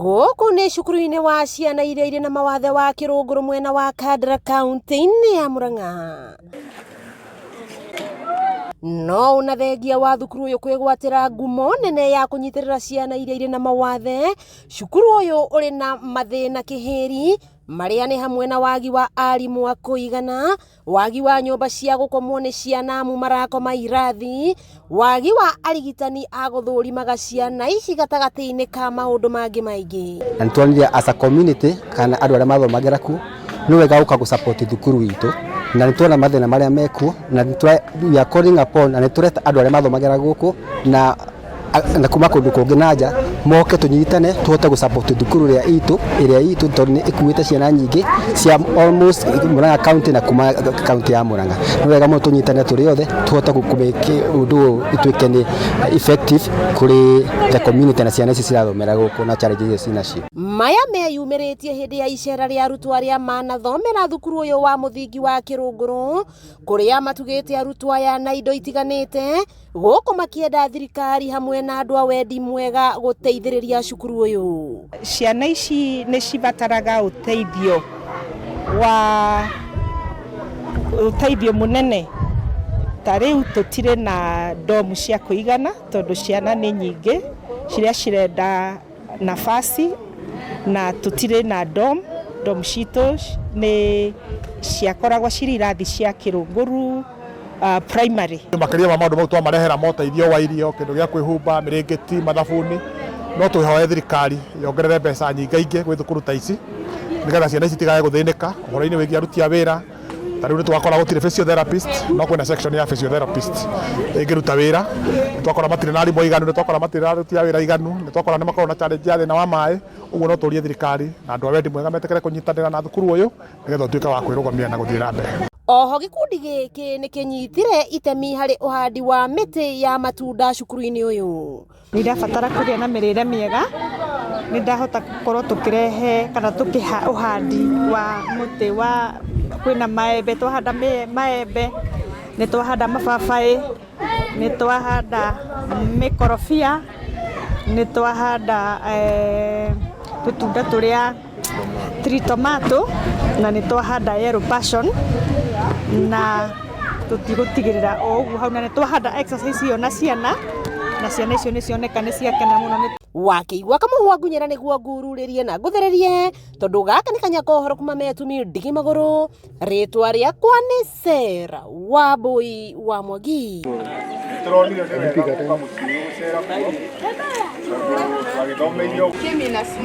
Gũkũ nĩ cukuru-inĩ wa ciana iria irĩ na mawathe wa kĩrũngũrũ mwena wa Kandara kaunti-inĩ ya Murang'a. No ona thengia wa thukuru ũyũ kwĩgwatĩra ngumo nene ya kũnyitĩrĩra ciana iria irĩ na mawathe, cukuru ũyũ ũrĩ na mathĩna kĩhĩri marĩa nĩ hamwe na wagi wa arimũ a kũigana, wagi wa nyũmba cia gũkomwo nĩ ciana amu marakoma irathi, wagi wa arigitani a gũthũrimaga ciana ici gatagatĩ-inĩ ka maũndũ mangĩ maingĩ. Na nĩ tuonire as a community kana andũ arĩa mathomagĩra kuo nĩ wega gũka gũ support thukuru itũ, na nĩ tuona mathĩna marĩa mekuo na we are calling upon na nĩ tũreta andũ arĩa mathomagĩra gũkũ na kuma kũndũ kũngĩ na nja moke tũnyitane tũhote gũ support thukuru ĩrĩa itũ tondũ nĩ ĩkuĩte ciana nyingĩ cia almost Murang'a County na kuma county ya Murang'a. Nĩ wega mũno tũnyitane tũrĩ othe tũhote kũmake ũndũ ũyũ ĩtuĩke nĩ effective kũrĩ the community na ciana ici cirathomera gũkũ na challenges iria cinacio. Maya meyumĩrĩtie hĩndĩ ya icera rĩa arutwo arĩa manathomera thukuru ũyũ wa mũthingi wa Kĩrũngũrũ, kũrĩa matugĩte arutwo aya na indo itiganĩte gũkũ makĩenda thirikari hamwe na andũ a wendi mwega gũteithĩrĩria cukuru ũyũ. Ciana ici nĩ cibataraga ũteithio wa ũteithio mũnene. Ta rĩu tũtirĩ na dorm cia kũigana tondũ ciana nĩ nyingĩ ciria cirenda nafasi na tũtirĩ na dorm. Dorm citũ nĩ ciakoragwo cirĩ irathi cia Kĩrũngũru Primary. Makĩria ma maũndũ mau, twamarehera moteithio wa irio, kĩndũ gĩa kwĩhumba, mĩrĩngĩti, mathabuni, no twĩhoe thirikari yongerere mbeca nyingaingĩ gwĩ thukuru ta ici nĩgetha ciana ici itigage gũthĩnĩka. Ũhoro-inĩ wĩgiĩ aruti a wĩra, ta rĩu nĩ twakora gũtirĩ physiotherapist, no kwĩna section ya physiotherapist ĩngĩruta wĩra. Nĩ twakora matirĩ na arimũ aiganu, nĩ twakora matirĩ na aruti a wĩra aiganu, nĩ twakora nĩ makoragwo na challenge ya thĩna wa maĩ. Ũguo no tũrie thirikari na andũ a wendi mwega metĩkĩre kũnyitanĩra na thukuru ũyũ nĩgetha ũtuĩke wa kwĩrũgamia na gũthiĩ na mbere. Oho gĩkundi gĩkĩ nĩ kĩnyitire itemi harĩ ũhandi wa mĩtĩ ya matunda cukuru-inĩ ũyũ. Nĩ irabatara kũgĩa na mĩrĩre mĩega. Nĩ ndahota gũkorwo tũkĩrehe kana tũkĩha ũhandi wa mũtĩ wa kwĩna maembe, twahanda maembe, nĩ twahanda mababaĩ, nĩ twahanda mĩkorobia, nĩ twahanda tũtunda tũrĩa tree tomato, na nĩ twahanda yellow passion, na tũtigũtigĩrĩra o ũguo hau, na nĩ twahanda exercise ĩyo na ciana, na ciana icio nĩ cioneka nĩ ciakena mũno nĩ Wakĩigua kamũhwa ngunyĩra nĩguo ngururĩrie na ngũthererie, tondũ gaka nĩ kanya kohoro kuma metumi ndigi magũrũ. Rĩtwa rĩakwa nĩ Sarah Wambui wa Mwangi. Tũronire nĩ wega gũka mũciĩ gũcera kuo tondũ twagĩthomeire.